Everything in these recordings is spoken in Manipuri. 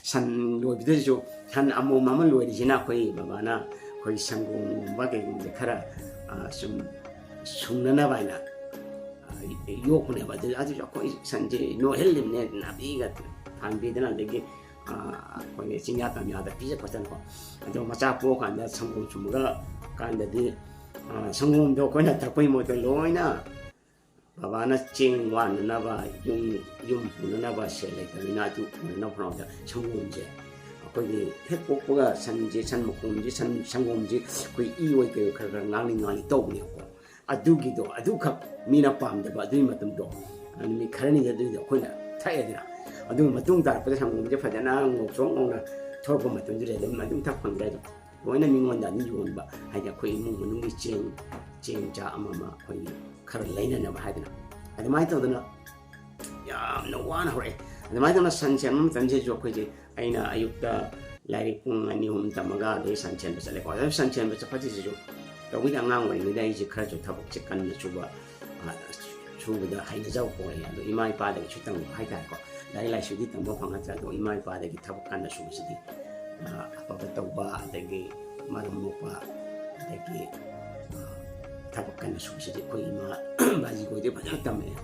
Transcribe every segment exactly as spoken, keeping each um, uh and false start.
ꯁꯟ ꯂꯣꯏꯕꯗꯁꯨ ꯁꯟ ꯑꯃꯣꯝ ꯑꯃ ꯂꯣꯏꯔꯤꯁꯤꯅ ꯑꯩꯈꯣꯏ ꯕꯕꯥꯅ ꯑꯩꯈꯣꯏ ꯁꯪꯒꯣꯝꯒꯨꯝꯕ ꯀꯩꯒꯨꯝꯕꯁꯦ ꯈꯔ, ꯑ, ꯁꯨꯝ ꯁꯨꯡꯅꯅꯕ ꯍꯥꯏꯅ, ꯑ, ꯌꯣꯛꯄꯅꯦꯕ꯫ ꯑꯗꯨ, ꯑꯗꯨꯁꯨ ꯑꯩꯈꯣꯏ ꯁꯟꯁꯦ ꯅꯣꯏꯍꯜꯂꯤꯕꯅꯦ, ꯅꯥꯄꯤꯒ ꯐꯥꯟꯕꯤꯗꯅ, ꯑꯗꯒꯤ, ꯑ, ꯑꯩꯈꯣꯏꯒꯤ ꯆꯤꯡꯌꯥ ꯇꯝꯌꯥꯗ ꯄꯤꯖ ꯈꯣꯠꯇꯅꯀꯣ꯫ ꯑꯗꯣ ꯃꯆꯥ ꯄꯣꯛꯑꯀꯥꯟꯗ ꯁꯪꯒꯣꯝ ꯁꯨꯝꯃꯒ ꯀꯥꯟꯗꯗꯤ, ꯑ, ꯁꯪꯒꯣꯝꯗꯣ ꯑꯩꯈꯣꯏꯅ ꯊꯛꯄꯒꯤ ꯃꯍꯨꯠꯇ ꯂꯣꯏꯅ ꯕꯕꯥꯅ ꯆꯦꯡ ꯋꯥꯟꯅꯅꯕ, ꯌꯨꯝ, ꯌꯨꯝ ꯄꯨꯅꯅꯕ ꯁꯦꯜ ꯂꯩꯇꯕꯅꯤꯅ ꯑꯗꯨ ꯄꯨꯅꯅꯕ ꯍꯣꯠꯅꯕꯗ ꯁꯪꯒꯣꯝꯁꯦ ꯑꯩꯈꯣꯏꯒꯤ ꯍꯦꯛ ꯄꯣꯛꯄꯒ ꯁꯟꯁꯦ, ꯁꯟ ꯃꯈꯣꯝꯁꯦ, ꯁꯟ, ꯁꯪꯒꯣꯝꯁꯦ ꯑꯩꯈꯣꯏ ꯏ ꯑꯣꯏ ꯀꯩ ꯑꯣꯏ ꯈꯔ ꯈꯔ ꯉꯥꯡꯂꯤ ꯉꯥꯡꯂꯤ ꯇꯧꯕꯅꯦꯕꯀꯣ꯫ ꯑꯗꯨꯒꯤꯗꯣ, ꯑꯗꯨꯈꯛ ꯃꯤꯅ ꯄꯥꯝꯗꯕ ꯑꯗꯨꯒꯤ ꯃꯇꯝꯗꯣ, ꯅꯨꯃꯤꯠ ꯈꯔꯅꯤꯗ ꯑꯗꯨꯏꯗꯣ ꯑꯩꯈꯣꯏꯅ ꯊꯛꯑꯦꯗꯅ꯫ ꯑꯗꯨꯒꯤ ꯃꯇꯨꯡ ꯇꯥꯔꯛꯄꯗ ꯁꯪꯒꯣꯝꯁꯦ ꯐꯖꯅ ꯉꯧꯊꯣꯛ ꯉꯧꯅ ꯊꯣꯛꯂꯛꯄ ꯃꯇꯝꯗꯨꯗ ꯑꯗꯨꯝ, ꯑꯗꯨꯝ ꯊꯛ ꯐꯪꯗ꯭ꯔꯦ ꯑꯗꯨꯝ꯫ ꯂꯣꯏꯅ ꯃꯤꯉꯣꯟꯗ ꯑꯗꯨꯝ ꯌꯣꯟꯕ ꯍꯥꯏꯗꯤ ꯑꯩꯈꯣꯏ ꯏꯃꯨꯡ ꯃꯅꯨꯡꯒꯤ ꯆꯦꯡ, ꯆꯦꯡ ꯆꯥꯛ ꯑꯃ ꯑꯃ ꯑꯩꯈꯣꯏꯒꯤ ꯈꯔ ꯂꯩꯅꯅꯕ ꯍꯥꯏꯗꯅ ꯑꯗꯨꯃꯥꯏꯅ ꯇꯧꯗꯅ ꯌꯥꯝꯅ ꯋꯥꯅ ꯍꯧꯔꯛꯑꯦ꯫ ꯑꯗꯨꯃꯥꯏꯅ ꯇꯧꯅ ꯁꯟ ꯁꯦꯝꯕ ꯃꯇꯝꯁꯤꯗꯁꯨ ꯑꯩꯈꯣꯏꯁꯦ, ꯑꯩꯅ ꯑꯌꯨꯛꯇ ꯂꯥꯏꯔꯤꯛ ꯄꯨꯡ ꯑꯅꯤ ꯑꯍꯨꯝ ꯇꯝꯃꯒ ꯑꯗꯩ ꯁꯟ ꯁꯦꯝꯕ ꯆꯠꯂꯦꯀꯣ꯫ ꯑꯗꯨ ꯁꯟ ꯁꯦꯝꯕ ꯆꯠꯄꯁꯤꯗꯁꯨ ꯇꯧꯕꯤꯗ ꯑꯉꯥꯡ ꯑꯣꯏꯔꯤꯉꯩꯗ ꯑꯩꯁꯦ ꯈꯔꯁꯨ ꯊꯕꯛꯁꯦ ꯀꯟꯅ ꯁꯨꯕ, ꯑ, ꯁꯨꯕꯗ ꯍꯩꯅꯖꯕ ꯄꯣꯛꯂꯛꯑꯦ꯫ ꯑꯗꯣ ꯏꯃꯥ ꯏꯄꯥꯗꯒꯤꯁꯨ ꯇꯝꯕ ꯍꯥꯏꯇꯥꯔꯦꯀꯣ꯫ ꯂꯥꯏꯔꯤꯛ ꯂꯥꯏꯁꯨꯗꯤ ꯇꯝꯕ ꯐꯪꯉꯛꯇ꯭ꯔꯦ, ꯑꯗꯣ ꯏꯃꯥ ꯏꯄꯥꯗꯒꯤ ꯊꯕꯛ ꯀꯟꯅ ꯁꯨꯕꯁꯤꯗꯤ, ꯑ, ꯑꯐꯕ ꯇꯧꯕ, ꯑꯗꯒꯤ ꯃꯔꯝ ꯃꯣꯛꯄ, ꯑꯗꯒꯤ, ꯑ, ꯊꯕꯛ ꯀꯟꯅ ꯁꯨꯕꯁꯤꯗꯤ ꯑꯩꯈꯣꯏ ꯏꯃꯥ ꯕꯥꯖꯤꯈꯣꯏꯗꯤ ꯐꯖꯅ ꯇꯝꯃꯛꯑꯦ꯫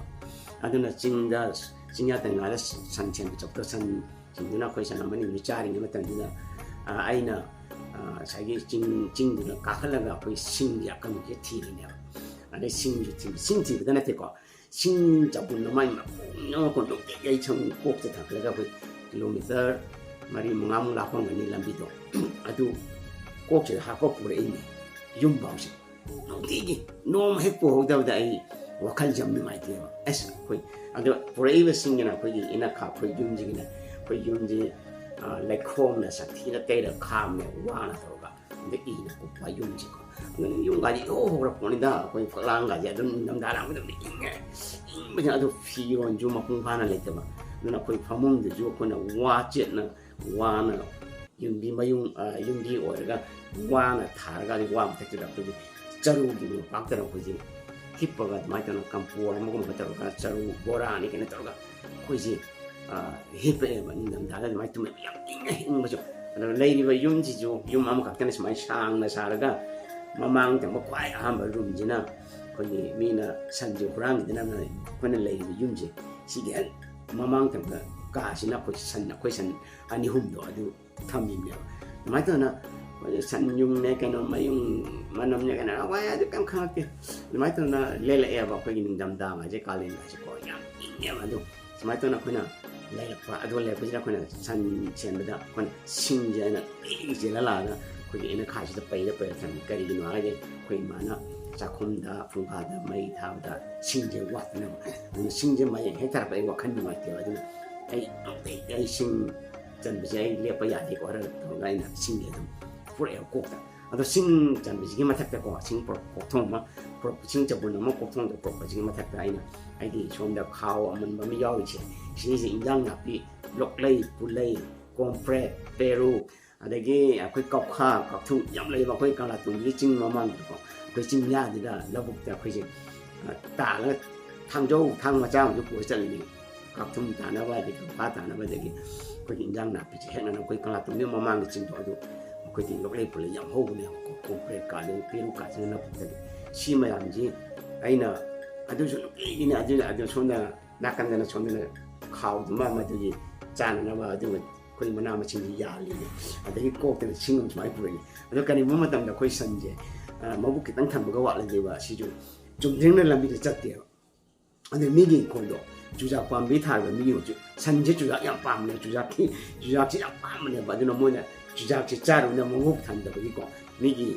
ꯑꯗꯨꯅ ꯆꯤꯡꯗ, ꯆꯤꯡꯌꯥ ꯇꯝꯌꯥꯗ ꯁꯟ ꯁꯦꯝꯕ ꯆꯠꯄꯗ ꯁꯟꯁꯤꯡꯗꯨꯅ ꯑꯩꯈꯣꯏ ꯁꯟ ꯑꯃꯅꯤ ꯑꯅꯤ ꯆꯥꯔꯤꯉꯩ ꯃꯇꯝꯗꯨꯗ, ꯑ, ꯑꯩꯅ, ꯑ, ꯉꯁꯥꯏꯒꯤ ꯆꯤꯡ, ꯆꯤꯡꯗꯨꯗ ꯀꯥꯈꯠꯂꯒ ꯑꯩꯈꯣꯏ ꯁꯤꯡꯒꯤ ꯑꯀꯪꯕꯁꯦ ꯊꯤꯔꯤꯅꯦꯕ꯫ ꯑꯗꯩ ꯁꯤꯡꯁꯨ ꯊꯤꯕ, ꯁꯤꯡ ꯊꯤꯕꯗ ꯅꯠꯇꯦꯀꯣ, ꯁꯤꯡ ꯆꯕꯨꯟ ꯑꯃ ꯃꯄꯨꯟ ꯑꯃ ꯀꯣꯟꯊꯣꯛꯇꯦ꯫ ꯑꯩ ꯁꯨꯝ ꯀꯣꯛꯁꯦ ꯊꯥꯡꯒꯠꯂꯒ ꯑꯩꯈꯣꯏ ꯀꯤꯂꯣꯃꯤꯇꯔ ꯃꯔꯤ ꯃꯉꯥꯃꯨꯛ ꯂꯥꯞꯄꯝꯒꯅꯤ ꯂꯝꯕꯤꯗꯣ꯫ ꯑꯗꯨ ꯀꯣꯛꯁꯤꯗ ꯍꯥꯞꯄ ꯄꯨꯔꯛꯏꯅꯦ ꯌꯨꯝ ꯐꯥꯎꯁꯦ꯫ ꯅꯨꯡꯇꯤꯒꯤ ꯅꯣꯡꯃ ꯍꯦꯛ ꯄꯨꯍꯧꯗꯕꯗ ꯑꯩ ꯋꯥꯈꯜꯁꯦ ꯌꯥꯝ ꯅꯨꯡꯉꯥꯏꯇꯦꯕ꯫ ꯑꯁ, ꯑꯩꯈꯣꯏ ꯑꯗꯣ ꯄꯨꯔꯛꯏꯕꯁꯤꯡꯒꯤꯅ ꯑꯩꯈꯣꯏꯒꯤ ꯏꯅꯛꯈꯥ ꯑꯩꯈꯣꯏ ꯌꯨꯝꯁꯤꯒꯤꯅ ꯑꯩꯈꯣꯏ ꯌꯨꯝꯁꯤ, ꯑ, ꯂꯩꯈꯣꯝꯅ ꯁꯥꯊꯤꯅ ꯇꯩꯔꯒ ꯈꯥꯝꯃꯦ, ꯋꯥꯅ ꯇꯧꯔꯒ꯫ ꯑꯗ ꯏꯅ ꯀꯨꯞꯄ ꯌꯨꯝꯁꯤꯀꯣ꯫ ꯑꯗꯨꯅ ꯌꯨꯝꯒꯥꯁꯤ ꯏꯍꯣ ꯍꯧꯔꯛꯄꯅꯤꯗ, ꯑꯩꯈꯣꯏ ꯐꯛꯂꯥꯡꯒꯥꯁꯦ ꯑꯗꯨꯝ ꯅꯤꯡꯊꯝꯊꯥ ꯂꯥꯛꯄ ꯃꯇꯝꯗ ꯏꯪꯉꯦ꯫ ꯏꯪꯕꯁꯤꯅ ꯑꯗꯨ ꯐꯤꯔꯣꯟꯁꯨ ꯃꯄꯨꯡ ꯐꯥꯅ ꯂꯩꯇꯕ꯫ ꯑꯗꯨꯅ ꯑꯩꯈꯣꯏ ꯐꯃꯨꯡꯗꯨꯁꯨ ꯑꯩꯈꯣꯏꯅ ꯋꯥ ꯆꯦꯠꯅ, ꯋꯥꯅ ꯌꯨꯝꯕꯤ ꯃꯌꯨꯡ, ꯑ, ꯌꯨꯝꯕꯤ ꯑꯣꯏꯔꯒ ꯋꯥꯅ ꯊꯥꯔꯒ ꯑꯗꯨ ꯋꯥ ꯃꯊꯛꯇꯨꯗ ꯑꯩꯈꯣꯏꯒꯤ ꯆꯔꯨꯒꯤ ꯃꯣꯝꯄꯥꯛꯇꯅ ꯑꯩꯈꯣꯏꯁꯦ ꯍꯤꯞꯄꯒ ꯑꯗꯨꯃꯥꯏꯅ ꯇꯧꯅ ꯀꯝꯄꯣꯔ ꯑꯃꯒꯨꯝꯕ ꯇꯧꯔꯒ ꯆꯔꯨ ꯕꯣꯔꯥꯅꯤ ꯀꯩꯅꯣ ꯇꯧꯔꯒ ꯑꯩꯈꯣꯏꯁꯦ ꯍꯤꯞꯄꯛꯑꯦꯕ ꯅꯤꯡꯊꯝꯊꯥꯗ ꯑꯗꯨꯃꯥꯏꯅ ꯇꯨꯝꯃꯦ꯫ ꯌꯥꯝ ꯏꯪꯉꯦ, ꯏꯪꯕꯁꯨ꯫ ꯑꯗꯣ ꯂꯩꯔꯤꯕ ꯌꯨꯝꯁꯤꯁꯨ ꯌꯨꯝ ꯑꯃꯈꯛꯇꯅ ꯁꯨꯃꯥꯏꯅ ꯁꯥꯡꯅ ꯁꯥꯔꯒ ꯃꯃꯥꯡ ꯊꯪꯕ ꯈ꯭ꯋꯥꯏ ꯑꯍꯥꯟꯕ ꯔꯨꯝꯁꯤꯅ ꯑꯩꯈꯣꯏꯒꯤ ꯃꯤꯅ ꯁꯟꯁꯦ ꯍꯨꯔꯥꯟꯈꯤꯗꯅꯕ ꯑꯩꯈꯣꯏꯅ ꯂꯩꯔꯤꯕ ꯌꯨꯝꯁꯦ ꯁꯤꯒꯤ ꯍꯦꯛ ꯃꯃꯥꯡ ꯊꯪꯕ ꯀꯥꯁꯤꯅ ꯑꯩꯈꯣꯏ ꯁꯟ, ꯑꯩꯈꯣꯏ ꯁꯟ ꯑꯅꯤ ꯑꯍꯨꯝꯗꯣ ꯑꯗꯨ ꯊꯝꯃꯤꯕꯅꯦꯕ꯫ ꯑꯗꯨꯃꯥꯏꯅ ꯇꯧꯗꯅ ꯑꯩꯈꯣꯏ ꯁꯟ ꯌꯨꯡꯅꯦ ꯀꯩꯅꯣ ꯃꯌꯨꯡ ꯃꯅꯝꯅꯦ ꯀꯩꯅꯣ ꯍꯋꯥꯏ ꯑꯗꯨ ꯀꯩꯝ ꯈꯪꯉꯛꯇꯦ꯫ ꯑꯗꯨꯃꯥꯏꯅ ꯇꯧꯗꯅ ꯂꯦꯜꯂꯛꯑꯦꯕ ꯑꯩꯈꯣꯏꯒꯤ ꯅꯤꯡꯊꯝꯊꯥ ꯍꯥꯏꯁꯦ, ꯀꯥꯂꯦꯟ ꯍꯥꯏꯁꯦꯀꯣ ꯌꯥꯝ ꯏꯪꯉꯦꯕ꯫ ꯑꯗꯨ ꯁꯨꯃꯥꯏꯅ ꯇꯧꯅ ꯑꯩꯈꯣꯏꯅ ꯂꯩꯔꯛꯄ꯫ ꯑꯗꯨꯒ ꯂꯩꯔꯛꯄꯁꯤꯗ ꯑꯩꯈꯣꯏꯅ ꯁꯟ ꯁꯦꯝꯕꯗ ꯑꯩꯈꯣꯏꯅ ꯁꯤꯡꯁꯦ ꯑꯩꯅ ꯄꯤꯛ ꯆꯦꯜꯍꯜꯂꯛꯑꯒ ꯑꯩꯈꯣꯏꯒꯤ ꯑꯩꯅ ꯈꯥꯏꯁꯤꯗ ꯄꯩꯔ ꯄꯩꯔ ꯊꯝꯃꯤ꯫ ꯀꯔꯤꯒꯤꯅꯣ ꯍꯥꯏꯔꯗꯤ ꯑꯩꯈꯣꯏ ꯏꯃꯥꯅ ꯆꯥꯛꯈꯨꯝꯗ ꯐꯨꯡꯒꯥꯗ ꯃꯩ ꯊꯥꯕꯗ ꯁꯤꯡꯁꯦ ꯋꯥꯠꯇꯅꯕ꯫ ꯑꯗꯨꯅ ꯁꯤꯡꯁꯦ ꯃꯌꯦꯡ ꯍꯦꯛ ꯊꯥꯔꯛꯄ ꯑꯩ ꯋꯥꯈꯜ ꯅꯨꯡꯉꯥꯏꯇꯦꯕ꯫ ꯑꯗꯨꯅ ꯑꯩ ꯅꯨꯡꯇꯤꯒꯤ ꯑꯩ ꯁꯤꯡ ꯆꯟꯕꯁꯦ ꯑꯩ ꯂꯦꯞꯄ ꯌꯥꯗꯦꯀꯣ ꯍꯥꯏꯔꯒ ꯇꯧꯔꯒ ꯑꯩꯅ ꯁꯤꯡꯁꯦ ꯑꯗꯨꯝ ꯄꯨꯔꯛꯑꯦꯕ ꯀꯣꯛꯇ꯫ ꯑꯗꯣ ꯁꯤꯡ ꯆꯟꯕꯁꯤꯒꯤ ꯃꯊꯛꯇꯀꯣ, ꯁꯤꯡ ꯄꯨꯔꯛ-, ꯀꯣꯛꯊꯣꯡ ꯑꯃ ꯄꯨꯔꯛ-, ꯁꯤꯡ ꯆꯕꯨꯟ ꯑꯃ ꯀꯣꯛꯊꯣꯡꯗ ꯄꯨꯔꯛꯄꯁꯤꯒꯤ ꯃꯊꯛꯇ ꯑꯩꯅ ꯑꯩꯒꯤ ꯁꯣꯝꯗ ꯈꯥꯎ ꯑꯃꯟꯕ ꯑꯃ ꯌꯥꯎꯔꯤꯁꯦ, ꯁꯤꯁꯦ ꯏꯟꯖꯥꯡ ꯅꯥꯄꯤ, ꯂꯣꯛꯂꯩ, ꯄꯨꯜꯂꯩ, ꯀꯣꯝꯄ꯭ꯔꯦꯛ, ꯄꯦꯔꯨꯛ, ꯑꯗꯒꯤ ꯑꯩꯈꯣꯏ ꯀꯧꯈꯥ, ꯀꯥꯎꯊꯨꯝ ꯌꯥꯝ ꯂꯩꯌꯦꯕ꯫ ꯑꯩꯈꯣꯏ ꯀꯪꯂꯥꯇꯣꯡꯕꯤꯒꯤ ꯆꯤꯡ ꯃꯃꯥꯡꯗꯀꯣ, ꯑꯩꯈꯣꯏ ꯆꯤꯡꯌꯥꯗꯨꯗ ꯂꯧꯕꯨꯛꯇ ꯑꯩꯈꯣꯏꯁꯦ, ꯑ, ꯇꯥꯜꯂꯒ ꯊꯥꯡꯖꯧ, ꯊꯥꯡ ꯃꯆꯥ ꯑꯃꯁꯨ ꯄꯨꯔ ꯆꯠꯂꯤꯅꯦ꯫ ꯀꯥꯎꯊꯨꯝ ꯇꯥꯅꯕ, ꯑꯗꯒꯤ ꯀꯪꯂꯥ ꯇꯥꯅꯕ, ꯑꯗꯒꯤ ꯑꯩꯈꯣꯏꯒꯤ ꯏꯟꯖꯥꯡ ꯅꯥꯄꯤꯁꯦ ꯍꯦꯛꯅꯅꯕ ꯑꯩꯈꯣꯏ ꯀꯪꯂꯥꯇꯣꯡꯕꯤ ꯃꯃꯥꯡꯒꯤ ꯆꯤꯡꯗꯣ ꯑꯗꯨ ꯑꯩꯈꯣꯏꯗꯤ ꯂꯣꯛꯂꯩ ꯄꯨꯜꯂꯩ ꯌꯥꯝ ꯍꯧꯕꯅꯦꯕꯀꯣ, ꯀꯣꯝꯄ꯭ꯔꯦꯛ ꯀꯥꯗꯨ, ꯄꯦꯔꯨꯛ ꯀꯥꯁꯤꯅ ꯂꯧꯕꯨꯛꯇꯒꯤ꯫ ꯁꯤ ꯃꯌꯥꯝꯁꯤ ꯑꯩꯅ ꯑꯗꯨꯁꯨ ꯅꯨꯡꯇꯤꯒꯤꯅꯦ, ꯑꯗꯨꯅ ꯑꯗꯨ ꯁꯣꯝꯗ ꯅꯥꯀꯟꯗꯅ ꯁꯣꯝꯗꯅ ꯈꯥꯎꯗꯨꯃ ꯃꯗꯨꯒꯤ ꯆꯥꯅꯅꯕ ꯑꯗꯨꯒ ꯑꯩꯈꯣꯏ ꯃꯅꯥ ꯃꯁꯤꯡꯁꯤ ꯌꯥꯜꯂꯤꯅꯦ꯫ ꯑꯗꯒꯤ ꯀꯣꯛꯇꯅ ꯁꯤꯡ ꯑꯃ ꯁꯨꯃꯥꯏꯅ ꯄꯨꯔꯛꯏꯅꯦ꯫ ꯑꯗꯣ ꯀꯔꯤꯒꯨꯝꯕ ꯃꯇꯝꯗ ꯑꯩꯈꯣꯏ ꯁꯟꯁꯦ, ꯑ, ꯃꯕꯨꯛ ꯈꯤꯇꯪ ꯊꯟꯕꯒ ꯋꯥꯠꯂꯗꯤꯕ ꯁꯤꯁꯨ ꯆꯨꯝꯗ꯭ꯔꯤꯡꯅ ꯂꯝꯕꯤꯗ ꯆꯠꯇꯦꯕ꯫ ꯑꯗꯩ ꯃꯤꯒꯤ ꯏꯪꯈꯣꯜꯗꯣ ꯆꯨꯖꯥꯛ ꯄꯥꯝꯕꯤ ꯊꯥꯔꯤꯕ ꯃꯤꯒꯤ ꯍꯧꯖꯤꯛ ꯁꯟꯁꯦ ꯆꯨꯖꯥꯛ ꯌꯥꯝ ꯄꯥꯝꯕꯅꯦ, ꯆꯨꯖꯥꯛꯀꯤ, ꯆꯨꯖꯥꯛꯁꯦ ꯌꯥꯝ ꯄꯥꯝꯕꯅꯦꯕ꯫ ꯑꯗꯨꯅ ꯃꯣꯏꯅ ꯆꯨꯖꯥꯛꯁꯦ ꯆꯥꯔꯨꯕꯅ ꯃꯕꯨꯛ ꯊꯟꯗꯕꯒꯤꯀꯣ, ꯃꯤꯒꯤ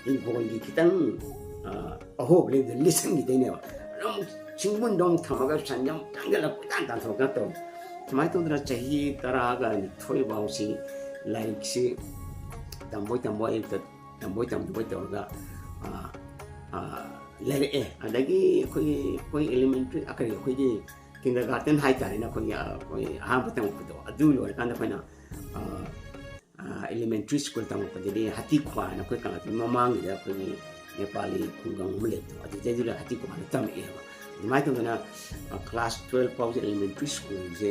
ꯏꯪꯈꯣꯜꯒꯤ ꯈꯤꯇꯪ, ꯑ, ꯑꯍꯣꯕ ꯂꯩꯕꯗ ꯂꯤꯠꯁꯟꯈꯤꯗꯣꯏꯅꯦꯕ꯫ ꯑꯗꯨꯝ ꯁꯤꯡꯕꯨꯟꯗꯣ ꯑꯃꯨꯛ ꯊꯝꯃꯒ ꯁꯟꯁꯦ ꯑꯃꯨꯛ ꯆꯪꯁꯤꯜꯂꯒ ꯀꯣꯏꯇꯥꯟ ꯇꯥꯟꯊꯣꯛꯇꯅ ꯇꯧꯔꯦ꯫ ꯁꯨꯃꯥꯏꯅ ꯇꯧꯗꯅ ꯆꯍꯤ ꯇꯔꯥꯒ ꯅꯤꯊꯣꯏ ꯐꯥꯎꯁꯤ ꯂꯥꯏꯔꯤꯛꯁꯤ ꯇꯝꯕꯣꯏ ꯇꯝꯕꯣꯏ ꯑꯌꯨꯛꯇ ꯇꯝꯕꯣꯏ ꯇꯝꯗꯕꯣꯏ ꯇꯧꯔꯒ, ꯑ, ꯑ, ꯂꯩꯔꯛꯑꯦ꯫ ꯑꯗꯒꯤ ꯑꯩꯈꯣꯏꯒꯤ, ꯑꯩꯈꯣꯏ elementary, ꯑ, ꯀꯔꯤ, ꯑꯩꯈꯣꯏꯒꯤ kindergarten ꯍꯥꯏꯇꯥꯔꯦꯅꯦ, ꯑꯩꯈꯣꯏꯒꯤ, ꯑ, ꯑꯩꯈꯣꯏ ꯑꯍꯥꯟꯕ ꯇꯝꯃꯛꯄꯗꯣ, ꯑꯗꯨ ꯂꯣꯏꯔꯀꯥꯟꯗ ꯑꯩꯈꯣꯏꯅ, ꯑ, ꯑ, elementary school ꯇꯝꯃꯛꯄꯗꯗꯤ ꯍꯇꯤꯈ꯭ꯋꯥ ꯍꯥꯏꯅ ꯑꯩꯈꯣꯏ ꯀꯪꯂꯥꯇꯣꯡꯕꯤ ꯃꯃꯥꯡꯒꯤꯗ ꯑꯩꯈꯣꯏꯒꯤ ꯅꯦꯄꯥꯂꯤ ꯈꯨꯡꯒꯪ ꯑꯃ ꯂꯩꯕꯗꯣ, ꯑꯗꯨꯗꯩꯗꯨꯗ ꯍꯇꯤꯈ꯭ꯋꯥꯗ ꯇꯝꯃꯛꯑꯦꯕ꯫ ꯑꯗꯨꯃꯥꯏꯅ ꯇꯧꯗꯅ, ꯑ, class twelve ꯐꯥꯎꯁꯦ elementary schoolꯁꯦ,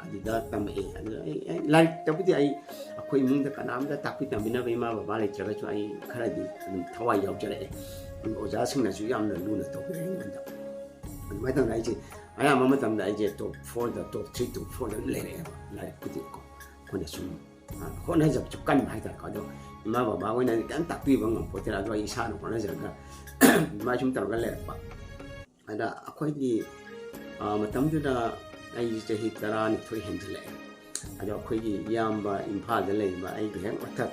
ꯑꯗꯨꯗ ꯇꯝꯃꯛꯑꯦ꯫ ꯑꯗꯨ ꯑꯩ, ꯑꯩ ꯂꯥꯏꯔꯤꯛꯇꯕꯨꯗꯤ ꯑꯩ, ꯑꯩꯈꯣꯏ ꯏꯃꯨꯡꯗ ꯀꯅꯥꯝꯇ ꯇꯥꯛꯄꯤ ꯇꯝꯕꯤꯅꯕ ꯏꯃꯥ ꯕꯕꯥ ꯂꯩꯇ꯭ꯔꯒꯁꯨ ꯑꯩ ꯈꯔꯗꯤ ꯑꯗꯨꯝ ꯊꯋꯥꯏ ꯌꯥꯎꯖꯔꯛꯑꯦ꯫ ꯑꯗꯨ ꯑꯣꯖꯥꯁꯤꯡꯅꯁꯨ ꯌꯥꯝꯅ ꯂꯨꯅ ꯇꯧꯕꯤꯔꯛꯑꯦ ꯑꯩꯉꯣꯟꯗ꯫ ꯑꯗꯨꯃꯥꯏꯅ ꯇꯧꯗꯅ ꯑꯩꯁꯦ ꯑꯌꯥꯝꯕ ꯃꯇꯝꯗ ꯑꯩꯁꯦ top fourꯗ, top three, top fourꯗ ꯑꯗꯨꯝ ꯂꯩꯔꯛꯑꯦꯕ ꯂꯥꯏꯔꯤꯛꯄꯨꯗꯤꯀꯣ꯫ ꯑꯩꯈꯣꯏꯅ ꯁꯨꯝ, ꯑ, ꯍꯣꯠꯅꯖꯕꯁꯨ ꯀꯟꯕ ꯍꯥꯏꯇꯥꯔꯦꯀꯣ꯫ ꯑꯗꯣ ꯏꯃꯥ ꯕꯕꯥ ꯍꯣꯏꯅꯗꯤ ꯀꯩꯝ ꯇꯥꯛꯄꯤꯕ ꯉꯝꯄꯣꯠꯇꯦ꯫ ꯑꯗꯣ ꯑꯩ ꯏꯁꯥꯅ ꯍꯣꯠꯅꯖꯔꯒ ꯑꯗꯨꯃꯥꯏꯅ ꯁꯨꯝ ꯇꯧꯔꯒ ꯂꯩꯔꯛꯄ꯫ ꯑꯗ ꯑꯩꯈꯣꯏꯒꯤ, ꯑ, ꯃꯇꯝꯗꯨꯗ ꯑꯩꯁꯦ ꯆꯍꯤ ꯇꯔꯥꯅꯤꯊꯣꯏ ꯍꯦꯟꯖꯜꯂꯛꯑꯦ꯫ ꯑꯗꯣ ꯑꯩꯈꯣꯏꯒꯤ ꯏꯌꯥꯝꯕ ꯏꯝꯐꯥꯜꯗ ꯂꯩꯕ ꯑꯩꯒꯤ ꯍꯦꯛ ꯃꯊꯛ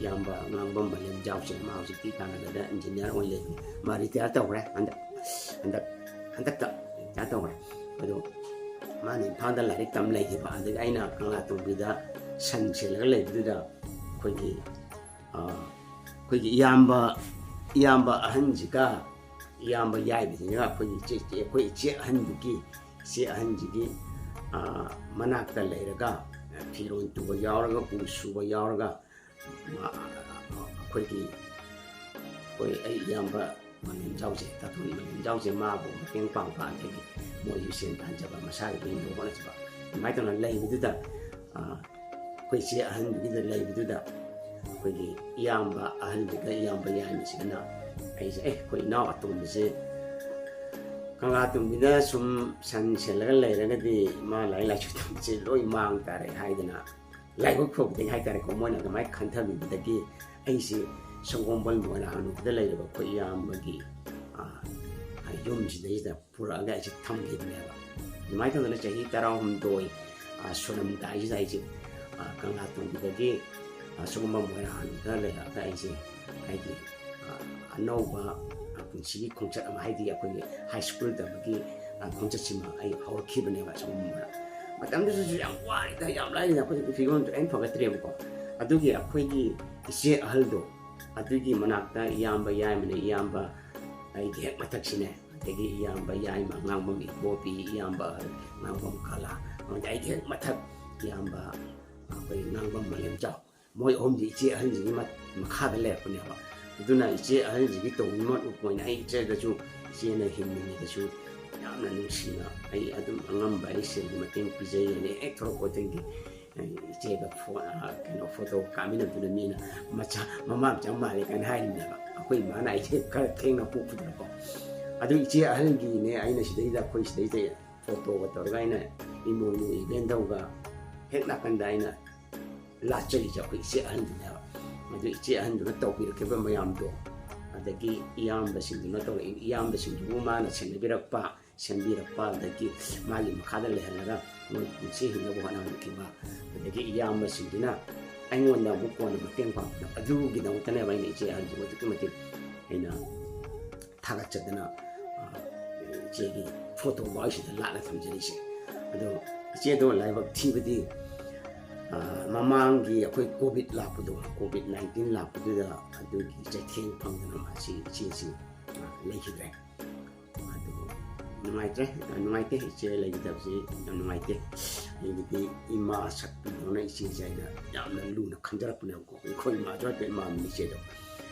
ꯏꯌꯥꯝꯕ ꯉꯥꯡꯕꯝ ꯃꯂꯦꯝꯖꯥꯎꯁꯦ, ꯃꯥ ꯍꯧꯖꯤꯛꯇꯤ ꯀꯅꯥꯗꯥꯗ engineer ꯑꯣꯏꯅ ꯂꯩꯕꯅꯤ꯫ ꯃꯥ retire ꯇꯧꯈ꯭ꯔꯦ ꯍꯟꯗꯛ, ꯍꯟꯗꯛ, ꯍꯟꯗꯛꯇ retire ꯇꯧꯈ꯭ꯔꯦ꯫ ꯑꯗꯣ ꯃꯥꯅ ꯏꯝꯐꯥꯜꯗ ꯂꯥꯏꯔꯤꯛ ꯇꯝ ꯂꯩꯈꯤꯕ꯫ ꯑꯗꯒꯤ ꯑꯩꯅ ꯀꯪꯂꯥꯇꯣꯡꯕꯤꯗ ꯁꯟ ꯁꯦꯜꯂꯒ ꯂꯩꯕꯗꯨꯗ ꯑꯩꯈꯣꯏꯒꯤ, ꯑ, ꯑꯩꯈꯣꯏꯒꯤ ꯏꯌꯥꯝꯕ, ꯏꯌꯥꯝꯕ ꯑꯍꯟꯁꯤꯒ ꯏꯌꯥꯝꯕ ꯌꯥꯏꯃꯁꯤꯒ ꯑꯩꯈꯣꯏꯒꯤ ꯏꯆꯦ, ꯑꯩꯈꯣꯏ ꯏꯆꯦ ꯑꯍꯟꯗꯨꯒꯤ, ꯏꯆꯦ ꯑꯍꯟꯁꯤꯒꯤ, ꯑ, ꯃꯅꯥꯛꯇ ꯂꯩꯔꯒ ꯐꯤꯔꯣꯜ ꯇꯨꯕ ꯌꯥꯎꯔꯒ, ꯎ ꯁꯨꯕ ꯌꯥꯎꯔꯒ, ꯑ, ꯑꯩꯈꯣꯏꯒꯤ, ꯑꯩꯈꯣꯏ, ꯑꯩ ꯏꯌꯥꯝꯕ ꯃꯂꯦꯝꯖꯥꯎꯁꯦ, ꯇꯥꯇꯣꯟ ꯃꯂꯦꯝꯖꯥꯎꯁꯦ ꯃꯥꯕꯨ ꯃꯇꯦꯡ ꯄꯥꯡꯕ, ꯑꯗꯒꯤ ꯃꯣꯏꯁꯨ ꯁꯦꯟ ꯇꯥꯟꯖꯕ, ꯃꯁꯥꯒꯤꯗꯨ ꯍꯤꯡꯅꯕ ꯍꯣꯠꯅꯖꯕ, ꯑꯗꯨꯃꯥꯏꯅ ꯇꯧꯅ ꯂꯩꯕꯗꯨꯗ, ꯑ, ꯑꯩꯈꯣꯏ ꯏꯆꯦ ꯑꯍꯟꯗꯨꯒꯤꯗ ꯂꯩꯕꯗꯨꯗ ꯑꯩꯈꯣꯏꯒꯤ ꯏꯌꯥꯝꯕ ꯑꯍꯟꯗꯨꯒ ꯏꯌꯥꯝꯕ ꯌꯥꯏꯃꯁꯤꯒꯅ ꯑꯩꯁꯦ, "ꯑꯦ, ꯑꯩꯈꯣꯏ ꯏꯅꯥꯎ ꯑꯇꯣꯝꯕꯁꯦ ꯀꯪꯂꯥꯇꯣꯡꯕꯤꯗ ꯁꯨꯝ ꯁꯟ ꯁꯦꯜꯂꯒ ꯂꯩꯔꯒꯗꯤ ꯃꯥ ꯂꯥꯏꯔꯤꯛ ꯂꯥꯏꯁꯨ ꯇꯝꯕꯁꯦ ꯂꯣꯏ ꯃꯥꯡ ꯇꯥꯔꯦ" ꯍꯥꯏꯗꯅ, ꯂꯥꯏꯕꯛ ꯐꯕꯗꯒꯤ ꯍꯥꯏꯇꯥꯔꯦꯀꯣ, ꯃꯣꯏꯅ ꯑꯗꯨꯃꯥꯏꯅ ꯈꯟꯊꯕꯤꯕꯗꯒꯤ ꯑꯩꯁꯦ ꯁꯒꯣꯜꯕꯟ ꯃꯣꯏꯔꯥꯡꯗ ꯂꯩꯔꯤꯕ ꯑꯩꯈꯣꯏ ꯏꯌꯥꯝꯕꯒꯤ, ꯑ, ꯌꯨꯝꯁꯤꯗꯩꯁꯤꯗ ꯄꯨꯔꯛꯑꯒ ꯑꯩꯁꯦ ꯊꯝꯈꯤꯕꯅꯦꯕ꯫ ꯑꯗꯨꯃꯥꯏꯅ ꯇꯧꯗꯅ ꯆꯍꯤ ꯇꯔꯥꯍꯨꯝꯗꯣꯏ, ꯑ, ꯁꯨꯔꯝꯗꯥꯏꯁꯤꯗ ꯑꯩꯁꯦ, ꯑ, ꯀꯪꯂꯥꯇꯣꯡꯕꯤꯗꯒꯤ, ꯑ, ꯁꯒꯣꯜꯕꯟ ꯃꯣꯏꯔꯥꯡꯗ ꯂꯩꯔꯛꯑꯒ ꯑꯩꯁꯦ ꯑꯩꯒꯤ, ꯑ, ꯑꯅꯧꯕ, ꯑ, ꯄꯨꯟꯁꯤꯒꯤ ꯈꯣꯡꯆꯠ ꯑꯃ, ꯍꯥꯏꯗꯤ ꯑꯩꯈꯣꯏꯒꯤ high school ꯇꯝꯕꯒꯤ, ꯑ, ꯈꯣꯡꯆꯠꯁꯤꯃ ꯑꯩ ꯍꯧꯔꯛꯈꯤꯕꯅꯦꯕ ꯁꯒꯣꯜꯕꯟ ꯃꯣꯏꯔꯥꯡ꯫ ꯃꯇꯝꯗꯨꯗꯁꯨ ꯌꯥꯝ ꯋꯥꯔꯤꯗ, ꯌꯥꯝ ꯂꯥꯏꯔꯤꯗ, ꯑꯩꯈꯣꯏ ꯐꯤꯕꯝꯁꯨ ꯑꯩꯅ ꯐꯒꯠꯇ꯭ꯔꯦꯕꯀꯣ꯫ ꯑꯗꯨꯒꯤ ꯑꯩꯈꯣꯏꯒꯤ ꯏꯆꯦ ꯑꯍꯜꯗꯣ, ꯑꯗꯨꯒꯤ ꯃꯅꯥꯛꯇ ꯏꯌꯥꯝꯕ ꯌꯥꯏꯃꯅꯦ, ꯏꯌꯥꯝꯕ ꯑꯩꯒꯤ ꯍꯦꯛ ꯃꯊꯛꯁꯤꯅꯦ, ꯑꯗꯒꯤ ꯏꯌꯥꯝꯕ ꯌꯥꯏꯃ ꯉꯥꯡꯕꯝ ꯏꯕꯣꯕꯤ, ꯏꯌꯥꯝꯕ ꯑꯍꯜ ꯉꯥꯡꯕꯝ ꯀꯂꯥ, ꯑꯃꯗꯤ ꯑꯩꯒꯤ ꯍꯦꯛ ꯃꯊꯛ ꯏꯌꯥꯝꯕ ꯑꯩꯈꯣꯏ ꯉꯥꯡꯕꯝ ꯃꯂꯦꯝꯖꯥꯎ, ꯃꯣꯏ ꯑꯍꯨꯝꯁꯤ ꯏꯆꯦ ꯑꯍꯟꯁꯤꯒꯤ ꯃ-, ꯃꯈꯥꯗ ꯂꯩꯔꯛꯄꯅꯦꯕ꯫ ꯑꯗꯨꯅ ꯏꯆꯦ ꯑꯍꯟꯁꯤꯒꯤ ꯇꯧꯕꯤꯃꯜ ꯑꯣꯏꯅ ꯑꯩ ꯏꯆꯦꯗꯁꯨ, ꯏꯆꯦꯅ ꯍꯤꯡꯂꯤꯉꯩꯗꯁꯨ ꯌꯥꯝꯅ ꯅꯨꯡꯁꯤꯅ ꯑꯩ ꯑꯗꯨꯝ ꯑꯉꯝꯕ ꯑꯩ ꯁꯦꯜꯒꯤ ꯃꯇꯦꯡ ꯄꯤꯖꯩ ꯍꯥꯏꯅ ꯍꯦꯛ ꯊꯣꯛꯂꯛꯄꯗꯒꯤ ꯏꯆꯦꯗ ꯐꯣꯟ, ꯀꯩꯅꯣ, ꯐꯣꯇꯣ ꯀꯥꯞꯃꯤꯟꯅꯕꯗꯨꯅ ꯃꯤꯅ ꯃꯆꯥ, ꯃꯃꯥ ꯃꯆꯥ ꯃꯥꯜꯂꯦ ꯀꯥꯏꯅ ꯍꯥꯏꯔꯤꯅꯦꯕ꯫ ꯑꯩꯈꯣꯏ ꯏꯃꯥꯅ ꯑꯩꯁꯦ ꯈꯔ ꯊꯦꯡꯅ ꯄꯣꯛꯄꯗꯨꯅꯀꯣ꯫ ꯑꯗꯨ ꯏꯆꯦ ꯑꯍꯜꯒꯤꯅꯦ, ꯑꯩꯅ ꯁꯤꯗꯩꯗ, ꯑꯩꯈꯣꯏ ꯁꯤꯗꯩꯗ ꯐꯣꯇꯣꯒ ꯇꯧꯔꯒ ꯑꯩꯅ ꯏꯃꯣꯏꯅꯨ ꯏꯕꯦꯟꯗꯧꯒ ꯍꯦꯛ ꯅꯥꯀꯟꯗ ꯑꯩꯅ ꯂꯥꯠꯆꯔꯤꯁꯦ ꯑꯩꯈꯣꯏ ꯏꯆꯦ ꯑꯍꯟꯗꯨꯅꯦꯕ꯫ ꯑꯗꯨ ꯏꯆꯦ ꯑꯍꯟꯗꯨꯅ ꯇꯧꯕꯤꯔꯛꯈꯤꯕ ꯃꯌꯥꯝꯗꯣ, ꯑꯗꯒꯤ ꯏꯌꯥꯝꯕꯁꯤꯡꯗꯨꯅ ꯇꯧꯔꯛꯏ, ꯏꯌꯥꯝꯕꯁꯤꯡꯗꯨꯕꯨ ꯃꯥꯅ ꯁꯦꯟꯅꯕꯤꯔꯛꯄ, ꯁꯦꯝꯕꯤꯔꯛꯄ, ꯑꯗꯒꯤ ꯃꯥꯒꯤ ꯃꯈꯥꯗ ꯂꯩꯍꯜꯂꯒ ꯃꯣꯏ ꯄꯨꯟꯁꯤ ꯍꯤꯡꯅꯕ ꯍꯣꯠꯅꯍꯟꯈꯤꯕ, ꯑꯗꯒꯤ ꯏꯌꯥꯝꯕꯁꯤꯡꯗꯨꯅ ꯑꯩꯉꯣꯟꯗ ꯑꯃꯨꯛ ꯀꯣꯟꯅ ꯃꯇꯦꯡ ꯄꯥꯡꯕ, ꯑꯗꯨꯒꯤꯗꯃꯛꯇꯅꯦꯕ ꯑꯩꯅ ꯏꯆꯦ ꯑꯍꯟꯁꯤꯕꯨ ꯑꯗꯨꯛꯀꯤ ꯃꯇꯤꯛ ꯑꯩꯅ ꯊꯥꯒꯠꯆꯗꯅ, ꯑ, ꯏꯆꯦꯒꯤ ꯐꯣꯇꯣ ꯕꯥꯎꯁꯤꯗ ꯂꯥꯠꯂ ꯊꯝꯖꯔꯤꯁꯦ꯫ ꯑꯗꯣ ꯏꯆꯦꯗꯣ ꯂꯥꯏꯕꯛ ꯊꯤꯕꯗꯤ, ꯑ, ꯃꯃꯥꯡꯒꯤ ꯑꯩꯈꯣꯏ ꯀꯣꯚꯤꯗ ꯂꯥꯛꯄꯗꯣ, ꯀꯣꯚꯤꯗ ꯅꯥꯏꯟꯇꯤꯟ ꯂꯥꯛꯄꯗꯨꯗ ꯑꯗꯨꯒꯤ ꯆꯩꯊꯦꯡ ꯐꯪꯗꯅ ꯃꯥꯁꯤ, ꯏꯆꯦꯁꯤ, ꯑ, ꯂꯩꯈꯤꯗ꯭ꯔꯦ꯫ ꯑꯗꯨ ꯅꯨꯡꯉꯥꯏꯇ꯭ꯔꯦ, ꯌꯥꯝ ꯅꯨꯡꯉꯥꯏꯇꯦ, ꯏꯆꯦ ꯂꯩꯈꯤꯗꯕꯁꯤ ꯌꯥꯝ ꯅꯨꯡꯉꯥꯏꯇꯦ꯫ ꯑꯩꯒꯤꯗꯤ ꯏꯃꯥ ꯁꯛꯄꯤꯗꯧꯅ ꯏꯆꯦꯁꯦ ꯑꯩꯅ ꯌꯥꯝꯅ ꯂꯨꯅ ꯈꯟꯖꯔꯛꯄꯅꯦꯕꯀꯣ꯫ ꯑꯩꯈꯣꯏ ꯏꯃꯥꯁꯨ ꯍꯥꯏꯐꯦꯠ ꯃꯥꯟꯕꯅꯤ ꯏꯆꯦꯗꯣ꯫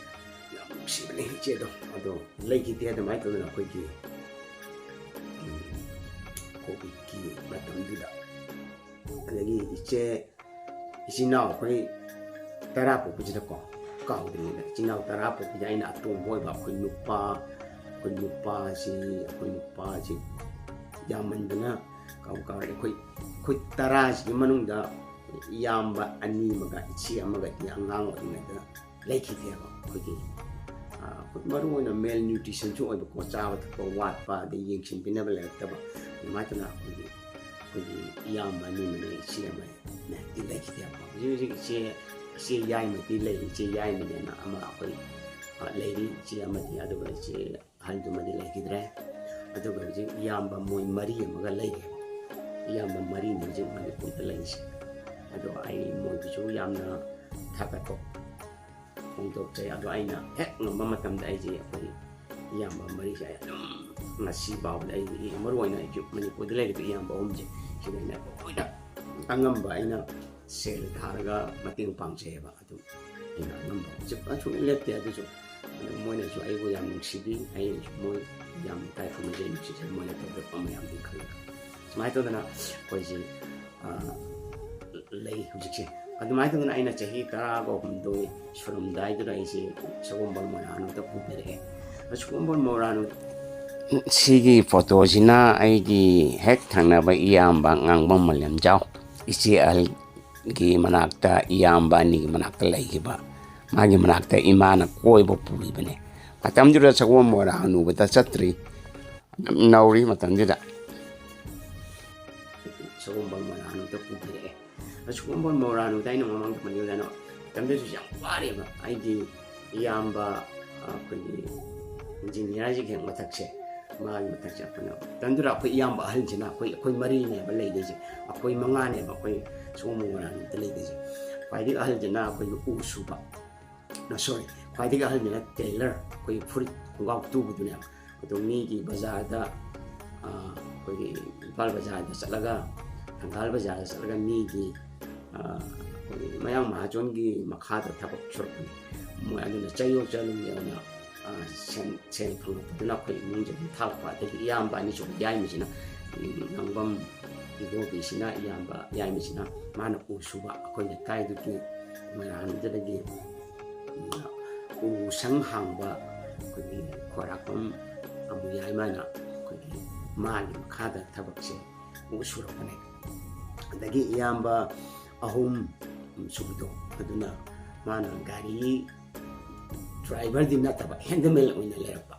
ꯌꯥꯝ ꯅꯨꯡꯁꯤꯕꯅꯦ ꯏꯆꯦꯗꯣ꯫ ꯑꯗꯣ ꯂꯩꯈꯤꯗꯦ ꯑꯗꯨꯃꯥꯏꯅ ꯇꯧꯗꯅ ꯑꯩꯈꯣꯏꯒꯤ, ꯎꯝ, ꯀꯣꯚꯤꯗꯀꯤ ꯃꯇꯝꯗꯨꯗ꯫ ꯑꯗꯒꯤ ꯏꯆꯦ, ꯏꯆꯤꯟ ꯏꯅꯥꯎ ꯑꯩꯈꯣꯏ ꯇꯔꯥ ꯄꯣꯛꯄꯁꯤꯗꯀꯣ, ꯀꯥꯎꯗ꯭ꯔꯤꯉꯩꯗ ꯏꯆꯤꯟ ꯏꯅꯥꯎ ꯇꯔꯥ ꯄꯣꯛꯄꯁꯤꯗ ꯑꯩꯅ ꯑꯇꯣꯝꯕ ꯑꯣꯏꯕ꯫ ꯑꯩꯈꯣꯏ ꯅꯨꯄꯥ, ꯑꯩꯈꯣꯏ ꯅꯨꯄꯥꯁꯤ, ꯑꯩꯈꯣꯏ ꯅꯨꯄꯥꯁꯤ ꯌꯥꯝꯃꯟꯗꯅ ꯀꯥꯎ ꯀꯥꯎꯔꯦ꯫ ꯑꯩꯈꯣꯏ, ꯑꯩꯈꯣꯏ ꯇꯔꯥꯁꯤꯒꯤ ꯃꯅꯨꯡꯗ ꯏꯌꯥꯝꯕ ꯑꯅꯤ ꯑꯃꯒ ꯏꯆꯦ ꯑꯃꯒꯗꯤ ꯑꯉꯥꯡ ꯑꯣꯏꯔꯤꯉꯩꯗ ꯂꯩꯈꯤꯗꯦꯕ꯫ ꯑꯩꯈꯣꯏꯒꯤ, ꯑ, ꯑꯩꯈꯣꯏ ꯃꯔꯨ ꯑꯣꯏꯅ ꯃꯦꯜ ꯅ꯭ꯌꯨꯇ꯭ꯔꯤꯁꯟꯁꯨ ꯑꯣꯏꯕꯀꯣ, ꯆꯥꯕ ꯊꯛꯄ ꯋꯥꯠꯄ, ꯑꯗꯩ ꯌꯦꯡꯁꯤꯟꯕꯤꯅꯕ ꯂꯩꯔꯛꯇꯕ, ꯑꯗꯨꯃꯥꯏꯅ ꯇꯧꯅ ꯑꯩꯈꯣꯏꯒꯤ, ꯑꯩꯈꯣꯏꯒꯤ ꯏꯌꯥꯝꯕ ꯑꯅꯤ ꯑꯃꯅꯦ, ꯏꯆꯦ ꯑꯃꯅꯦꯗꯤ ꯂꯩꯈꯤꯗꯦꯕ꯫ ꯍꯧꯖꯤꯛ ꯍꯧꯖꯤꯛ ꯏꯆꯦ, ꯏꯆꯦ ꯌꯥꯏꯃꯗꯤ ꯂꯩ, ꯏꯆꯦ ꯌꯥꯏꯃꯅꯦꯅ ꯑꯃ ꯑꯩꯈꯣꯏ, ꯑ, ꯂꯩꯔꯤ, ꯏꯆꯦ ꯑꯃꯗꯤ, ꯑꯗꯨꯒ ꯏꯆꯦ ꯑꯍꯟꯗꯨꯃꯗꯤ ꯂꯩꯈꯤꯗ꯭ꯔꯦ꯫ ꯑꯗꯨꯒ ꯍꯧꯖꯤꯛ ꯏꯌꯥꯝꯕ ꯃꯣꯏ ꯃꯔꯤ ꯑꯃꯒ ꯂꯩꯔꯦ꯫ ꯏꯌꯥꯝꯕ ꯃꯔꯤꯅꯤ ꯍꯧꯖꯤꯛ ꯃꯅꯤꯄꯨꯔꯗ ꯂꯩꯔꯤꯁꯦ꯫ ꯑꯗꯣ ꯑꯩ ꯃꯣꯏꯕꯨꯁꯨ ꯌꯥꯝꯅ ꯊꯥꯒꯠꯄ ꯐꯣꯡꯗꯣꯛꯆꯩ꯫ ꯑꯗꯣ ꯑꯩꯅ ꯍꯦꯛ ꯉꯝꯕ ꯃꯇꯝꯗ ꯑꯩꯁꯦ ꯑꯩꯈꯣꯏ ꯏꯌꯥꯝꯕ ꯃꯔꯤꯁꯦ ꯑꯩ ꯑꯗꯨꯝ ꯉꯁꯤ ꯐꯥꯎꯕꯗ ꯑꯩ, ꯃꯔꯨ ꯑꯣꯏꯅ ꯑꯩꯁꯨ ꯃꯅꯤꯄꯨꯔꯗ ꯂꯩꯔꯤꯕ ꯏꯌꯥꯝꯕ ꯑꯍꯨꯝꯁꯦ ꯁꯤꯗ ꯑꯩꯅ ꯂꯣꯏꯅ ꯑꯉꯝꯕ ꯑꯩꯅ ꯁꯦꯜ ꯊꯥꯔꯒ ꯃꯇꯦꯡ ꯄꯥꯡꯖꯩꯑꯕ꯫ ꯑꯗꯨꯝ ꯑꯩꯅ ꯑꯉꯝꯕ ꯍꯧꯖꯤꯛ ꯁꯨꯡꯂꯦꯞ ꯂꯦꯞꯇꯦ꯫ ꯑꯗꯨꯁꯨ ꯑꯗꯨ ꯃꯣꯏꯅꯁꯨ ꯑꯩꯕꯨ ꯌꯥꯝ ꯅꯨꯡꯁꯤꯕꯤ, ꯑꯩꯅꯁꯨ ꯃꯣꯏ ꯌꯥꯝ ꯏꯀꯥꯏ ꯈꯨꯝꯅꯖꯩ, ꯅꯨꯡꯁꯤꯖꯩ, ꯃꯣꯏꯅ ꯇꯧꯕꯤꯔꯛꯄ ꯃꯌꯥꯝꯗꯨꯒꯤ ꯈꯜꯂꯒ꯫ ꯁꯨꯃꯥꯏꯅ ꯇꯧꯗꯅ ꯑꯩꯈꯣꯏꯁꯦ, ꯑ, ꯂꯩ ꯍꯧꯖꯤꯛꯁꯦ꯫ ꯑꯗꯨꯃꯥꯏꯅ ꯇꯧꯗꯅ ꯑꯩꯅ ꯆꯍꯤ ꯇꯔꯥꯒ ꯍꯨꯝꯗꯣꯏ ꯁꯨꯔꯝꯗꯥꯏꯗꯨꯗ ꯑꯩꯁꯦ ꯁꯒꯣꯜꯕꯟ ꯃꯣꯏꯔꯥꯡꯗ ꯄꯨꯕꯤꯔꯛꯑꯦ꯫ ꯁꯒꯣꯜꯕꯟ ꯃꯣꯏꯔꯥꯡ ꯁꯤꯒꯤ ꯐꯣꯇꯣꯁꯤꯅ ꯑꯩꯒꯤ ꯍꯦꯛ ꯊꯪꯅꯕ ꯏꯌꯥꯝꯕ ꯉꯥꯡꯕꯝ ꯃꯂꯦꯝꯖꯥꯎ, ꯏꯆꯦ ꯑꯍꯜꯒꯤ ꯃꯅꯥꯛꯇ, ꯏꯌꯥꯝꯕ ꯑꯅꯤꯒꯤ ꯃꯅꯥꯛꯇ ꯂꯩꯈꯤꯕ, ꯃꯥꯒꯤ ꯃꯅꯥꯛꯇ ꯏꯃꯥꯅ ꯀꯣꯏꯕ ꯄꯨꯔꯤꯕꯅꯦ꯫ ꯃꯇꯝꯗꯨꯗ ꯁꯒꯣꯜ ꯃꯣꯏꯔꯥꯡ ꯍꯅꯨꯕꯗ ꯆꯠꯇ꯭ꯔꯤ, ꯌꯥꯝ ꯅꯧꯔꯤ ꯃꯇꯝꯗꯨꯗ꯫ ꯁꯒꯣꯜꯕꯟ ꯃꯣꯏꯔꯥꯡꯗ ꯄꯨꯕꯤꯔꯛꯑꯦ꯫ ꯁꯒꯣꯜꯕꯟ ꯃꯣꯏꯔꯥꯡꯗ ꯑꯩꯅ ꯃꯃꯥꯡꯗ ꯄꯟꯖꯧꯗꯅ ꯃꯇꯝꯗꯨꯗꯁꯨ ꯌꯥꯝ ꯋꯥꯔꯦꯕ꯫ ꯑꯩꯒꯤ ꯏꯌꯥꯝꯕ, ꯑ, ꯑꯩꯈꯣꯏꯒꯤ ꯏꯟꯖꯤꯅꯤꯌꯥꯔꯁꯤꯒꯤ ꯍꯦꯛ ꯃꯊꯛꯁꯦ, ꯃꯥꯒꯤ ꯃꯊꯛꯁꯦ ꯑꯩꯈꯣꯏꯅ ꯃꯇꯝꯗꯨꯗ ꯑꯩꯈꯣꯏ ꯏꯌꯥꯝꯕ ꯑꯍꯜꯁꯤꯅ ꯑꯩꯈꯣꯏ, ꯑꯩꯈꯣꯏ ꯃꯔꯤꯅꯦꯕ ꯂꯩꯗꯣꯏꯁꯦ, ꯑꯩꯈꯣꯏ ꯃꯉꯥꯅꯦꯕ ꯑꯩꯈꯣꯏ ꯁꯒꯣꯜꯕꯟ ꯃꯣꯏꯔꯥꯡꯗ ꯂꯩꯗꯣꯏꯁꯦ꯫ ꯈ꯭ꯋꯥꯏꯗꯒꯤ ꯑꯍꯜꯁꯤꯅ ꯑꯩꯈꯣꯏꯒꯤ ꯎ ꯁꯨꯕ, ꯁꯣꯔꯤ, ꯈ꯭ꯋꯥꯏꯗꯒꯤ ꯑꯍꯜꯁꯤꯅ ꯇꯦꯂꯔ, ꯑꯩꯈꯣꯏꯒꯤ ꯐꯨꯔꯤꯠ ꯈꯣꯡꯒ꯭ꯔꯥꯎ ꯇꯨꯕꯗꯨꯅꯦꯕ꯫ ꯑꯗꯣ ꯃꯤꯒꯤ ꯕꯖꯥꯔꯗ, ꯑ, ꯑꯩꯈꯣꯏꯒꯤ ꯏꯝꯐꯥꯜ ꯕꯖꯥꯔꯗ ꯆꯠꯂꯒ, ꯊꯪꯒꯥꯜ ꯕꯖꯥꯔꯗ ꯆꯠꯂꯒ ꯃꯤꯒꯤ, ꯑ, ꯑꯩꯈꯣꯏꯒꯤ ꯃꯌꯥꯡ ꯃꯍꯥꯖꯣꯟꯒꯤ ꯃꯈꯥꯗ ꯊꯕꯛ ꯁꯨꯔꯛꯄꯅꯤ꯫ ꯃꯣꯏ ꯑꯗꯨꯅ ꯆꯌꯣꯜ ꯆꯌꯣꯜꯒꯤ ꯑꯣꯏꯅ, ꯑ, ꯁꯦꯟ, ꯁꯦꯟ ꯐꯪꯂꯛꯄꯗꯨꯅ ꯑꯩꯈꯣꯏ ꯏꯃꯨꯡꯁꯦ ꯑꯗꯨꯝ ꯊꯥꯛꯄ꯫ ꯑꯗꯒꯤ ꯏꯌꯥꯝꯕ ꯑꯅꯤꯁꯨꯕ ꯌꯥꯏꯃꯁꯤꯅ, ꯎꯝ, ꯉꯥꯡꯕꯝ ꯏꯕꯣꯕꯤꯁꯤꯅ, ꯏꯌꯥꯝꯕ ꯌꯥꯏꯃꯁꯤꯅ ꯃꯥꯅ ꯎ ꯁꯨꯕ, ꯑꯩꯈꯣꯏ ꯂꯩꯀꯥꯏꯗꯨꯒꯤ ꯃꯣꯏꯔꯥꯡꯗꯨꯗꯒꯤ ꯎ ꯁꯪ ꯍꯥꯡꯕ ꯑꯩꯈꯣꯏꯒꯤ ꯈ꯭ꯋꯥꯏꯔꯥꯛꯄꯝ ꯑꯃꯨꯌꯥꯏꯃꯅ ꯑꯩꯈꯣꯏꯒꯤ ꯃꯥꯒꯤ ꯃꯈꯥꯗ ꯊꯕꯛꯁꯦ ꯑꯃꯨꯛ ꯁꯨꯔꯛꯄꯅꯦ꯫ ꯑꯗꯒꯤ ꯏꯌꯥꯝꯕ ꯑꯍꯨꯝ ꯁꯨꯕꯗꯣ, ꯑꯗꯨꯅ ꯃꯥꯅ ꯒꯥꯔꯤ ꯗ꯭ꯔꯥꯏꯚꯔꯗꯤ ꯅꯠꯇꯕ, ꯍꯦꯟꯗꯃꯦꯟ ꯑꯣꯏꯅ ꯂꯩꯔꯛꯄ꯫